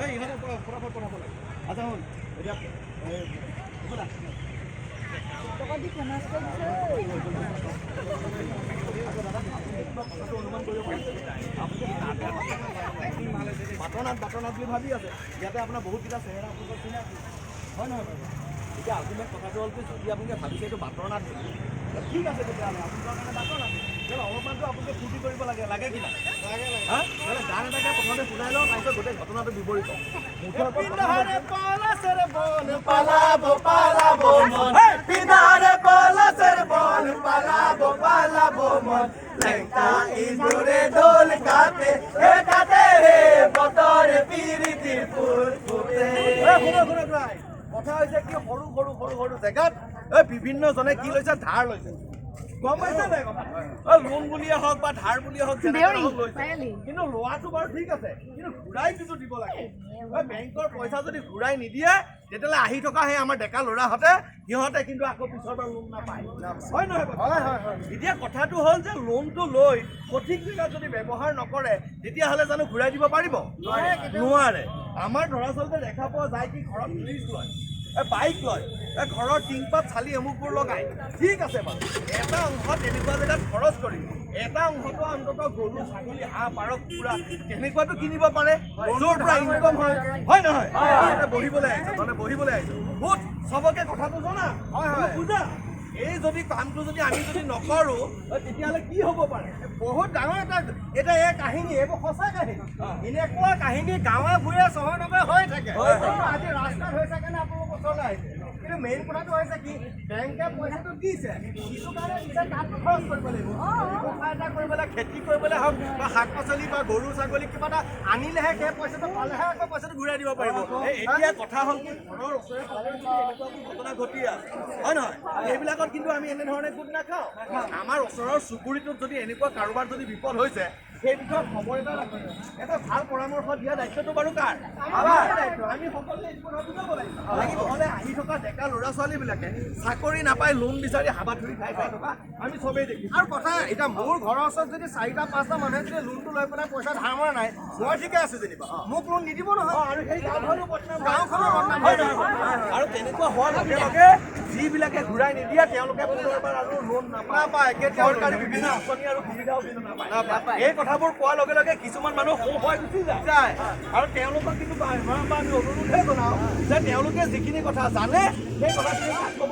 এই ইহঁতক ফটাফট পঠাব লাগে। আচ্ছা শুন, এতিয়া এই, শুনা। টকা দি ফেমাছ কৰি দিছে। কথাটো অনুমান কৰিব পাৰিছে। আপুনি বাটৰ নাট, বাটৰ নাট বুলি ভাবি আছে। ইয়াতে আপোনাৰ বহুতকেইটা চেহেৰা আপোনালোকৰ চিনাকি হয় নহয় বাৰু? এতিয়া আল্টিমেট কথাটো হ'ল কি, যদি আপোনালোকে ভাবিছে এইটো বাটৰ নাট বুলি, ঠিক আছে, তেতিয়াহ'লে আপোনালোকৰ কাৰণে বাটৰ নাট। তেতিয়াহ'লে অলপমানতো আপোনালোকে ফূৰ্তি কৰিব লাগে। লাগে কি নাই? হা, নহ'লে গান এটাকে প্ৰথমতে শুনাই লওঁ, তাৰপিছত গোটেই ঘটনাটো বিৱৰি কওঁ। মুঠৰ ওপৰত কথা হ'ল কি- পলাশের বন পালাবো পালাবো মন, পিনারে পলাশের বন পালাবো পালাবো মন, লেংটা ইঁদুরে দোল কাটে হে কাটে হে বতরে পিরিতির ফুল ফুটে। এই শুনক, শুনক ৰাইজ। কথা হৈছে কি, সৰু সৰু সৰু সৰু জেগাত এই বিভিন্নজনে কি লৈছে, ধাৰ লৈছে। গম পাইছে নাই কথা? লোন বুলিয়ে হওক বা ধাৰ বুলিয়ে হওক, যেনেকে দেউৰী, হওক লৈছে। পায়ালি। কিন্তু লোৱাটো বাৰু ঠিক আছে, কিন্তু ঘূৰাই যিটো দিব লাগে, এই বেংকৰ পইচা যদি ঘূৰাই নিদিয়ে, তেতিয়াহ'লে আহি থকা সেই আমাৰ ডেকা ল'ৰাহঁতে, সিহঁতে কিন্তু আকৌ পিছৰ বাৰ লোন নাপায়। হয় নহয় কথা? হয়। এতিয়া কথাটো হ'ল যে লোনটো লৈ সঠিক জেগাত যদি ব্যৱহাৰ নকৰে, তেতিয়াহ'লে জানো ঘূৰাই দিব পাৰিব? নোৱাৰে। আমাৰ দৰাচলতে দেখা পোৱা যায় কি, ঘৰত ফ্ৰিজ লয়, এই বাইক লয়, এই ঘৰৰ টিংপাত চালি অমুকবোৰ লগায়। ঠিক আছে বাৰু, এটা অংশ তেনেকুৱা জেগাত খৰচ কৰি এটা অংশটো অন্ততঃ গৰু, ছাগলী, হাঁহ, পাৰ, কুকুৰা তেনেকুৱাটো কিনিব পাৰে, য'ৰ পৰা ইনকম হয়। হয় নহয়? তহঁতে বহিবলৈ আহিছ, তহঁতে বহিবলৈ আহিছ। বহুত চবকে কথাটো জনা। হয়। বুজা, এই যদি কামটো যদি আমি যদি নকৰোঁ, তেতিয়াহ'লে কি হ'ব পাৰে? বহুত ডাঙৰ এটা এটা এই কাহিনী, এইবোৰ সঁচা কাহিনী। এনেকুৱা কাহিনী গাঁৱে ভূঞে, চহৰ নগৰে হৈ থাকে। হৈ থাকে। কিন্তু আজি ৰাস্তাত হৈছে কাৰণে আপোনালোক ওচৰলৈ আহিছে। কিন্তু মেইন কথাটো হৈছে কি, বেংকে পইচাটো দিছে যিটো কাৰণে দিছে, তাততো খৰচ কৰিব লাগিব। ব্যৱসায় এটা কৰিবলৈ, খেতি কৰিবলৈ হওক বা শাক পাচলি বা গৰু ছাগলী কিবা এটা আনিলেহে, সেই পইচাটো পালেহে আকৌ পইচাটো ঘূৰাই দিব পাৰিব। এই এতিয়া কথা হ'ল কি, ঘৰৰ ওচৰে পাজৰে যদি এনেকুৱা ঘটনা ঘটি আছে, হয় নহয়, সেইবিলাকত কিন্তু আমি এনেধৰণে গোট নাখাওঁ। আমাৰ ওচৰৰ চুবুৰীটোত যদি এনেকুৱা কাৰোবাৰ যদি বিপদ হৈছে, সেই বিষয়ত খবৰ এটা ৰাখি এটা ভাল পৰামৰ্শ দিয়া দায়িত্বটো বাৰু কাৰ? আমাৰ দায়িত্ব। আমি সকলোৱে এইটো কথা বুজাব লাগিব। নহ'লে আহি থকা ডেকা ল'ৰা ছোৱালীবিলাকে চাকৰি নাপাই লোন বিচাৰি হাবাথুৰি খাই খাই থকা আমি চবেই দেখিছোঁ। আৰু কথা এতিয়া মোৰ ঘৰৰ ওচৰত যদি চাৰিটা পাঁচটা মানুহে যদি লোনটো লৈ পেলাই পইচা ধাৰ মৰা নাই, মই ঠিকে আছো যেনিবা, মোক লোন নিদিব নহয়। আৰু সেই গাঁওখনো বদনাম হয়। গাঁওখনো বদনাম হয় নহয়? আৰু তেনেকুৱা হোৱাৰ লগে লগে যিবিলাকে ঘূৰাই নিদিয়ে, তেওঁলোকে পুনৰবাৰ আৰু লোন নাপায়। নাপায়, কেতিয়াও। চৰকাৰী বিভিন্ন আঁচনি আৰু সুবিধাও কিন্তু নাপায়। এই কথাবোৰ কোৱাৰ লগে লগে কিছুমান মানুহ সোঁ হৈ গুচি যায়। যায়। আৰু তেওঁলোকক কিন্তু বাৰম্বাৰ আমি অনুৰোধহে জনাওঁ যে তেওঁলোকে যিখিনি কথা জানে, সেই কথাখিনি কাক ক'ব